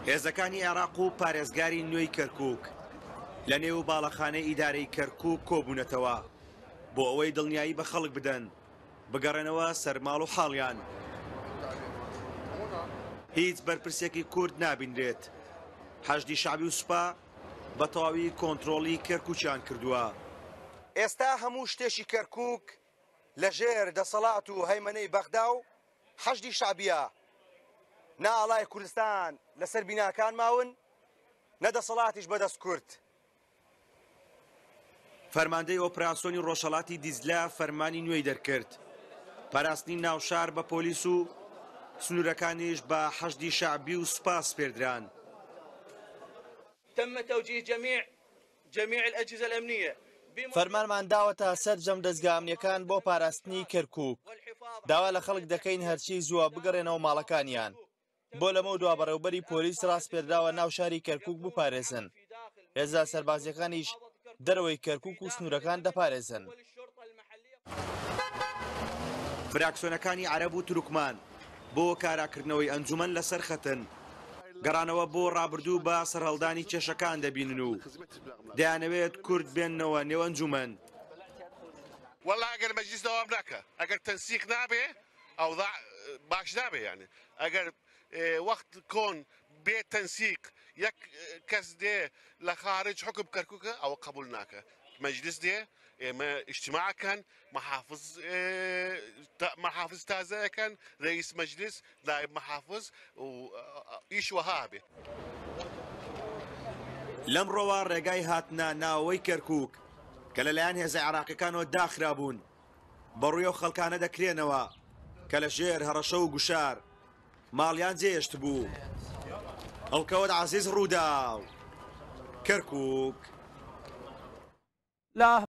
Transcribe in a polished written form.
هێزەکانی عێراق و پارێزگاری نوێی کەرکووک لە نێو باڵەخانەی ئیدارەی کەرکووک کۆبوونەتەوە بۆ ئەوەی دڵنیایی بە خەڵک بدەن بگەڕێنەوە سەر ماڵ و حاڵیان. هیچ بەرپرسێکی کورد نابینرێت. حەشدی شەعبی و سوپا بە تەواوی کۆنترۆڵی کەرکووکیان کردووە. ئێستا هەموو شتێکی کەرکووک لە ژێر دەسەڵات و هەیمەنەی بەغدا و حەشدی شەعبییە. نە ئاڵای کوردستان لەسەر بیناکان ماون، نە دەسەڵاتیش بەدەست کورد. فەرماندەی ئۆپراسیۆنی ڕۆژهەڵاتی دیجلە فەرمانی نوێی دەرکرد، پاراستنی ناوشار بە پۆلیس و سنوورەکانیش بە حەشدی شەعبی و سوپا سپێردران. تم توجیه جمیع جمیع الاجهزە الامنیە. فەرمانمان داوەتە سەرجەم دەزگا ئەمنییەکان بۆ پاراستنی کەرکووک. داوا لە خەڵک دەکەین هەرچی زووە بگەڕێنەوە ماڵەکانیان. بۆ لەمەودوا بەڕێوبەری پۆلیس ڕاسپێردراوە ناو شاری کەرکوک بپارێزن، هێزە سەربازیەکانیش دەرەوەی کەرکوک و سنوورەکان دەپارێزن. فراکسیۆنەکانی عەرەب و تورکمان بۆ کاراکردنەوەی ئەنجومەن لەسەر خەتن، گەڕانەوە بۆ ڕابردوو بە سەرهەڵدانی کێشەکان دەبینن و دەیانەوێت کورد بێننەوە نێو ئەنجومەن. وەڵا ئەگەر مەجلیس دەوام ناکا ئەگەر تەنسیق نابێ ئەوزاع باش نابێ یانی ئەگەر وەخت کۆن بێ تەنسیق یەک کەس دێ لە خارج حکم کەرکووکە ئەوە قبول ناکە مەجلس دێ ئێمە ئیجتماعەکەن محافظ محافظ تازەکەن رئیس مەجلس نائب محافظ و ئیش وەها بێ. لەمڕۆوە ڕێگای هاتنە ناوەوەی کەرکووک کە لەلایەن هێزە عێراقیەکانەوە داخرابوون، بەڕووی ئەو خەڵکانە دەکرێنەوە کە لە ژێر هەڕەشە و گوشار ماڵیان جێهێشتبوو. هەڵکەوت عەزیز، رووداو، کەرکووک. لە.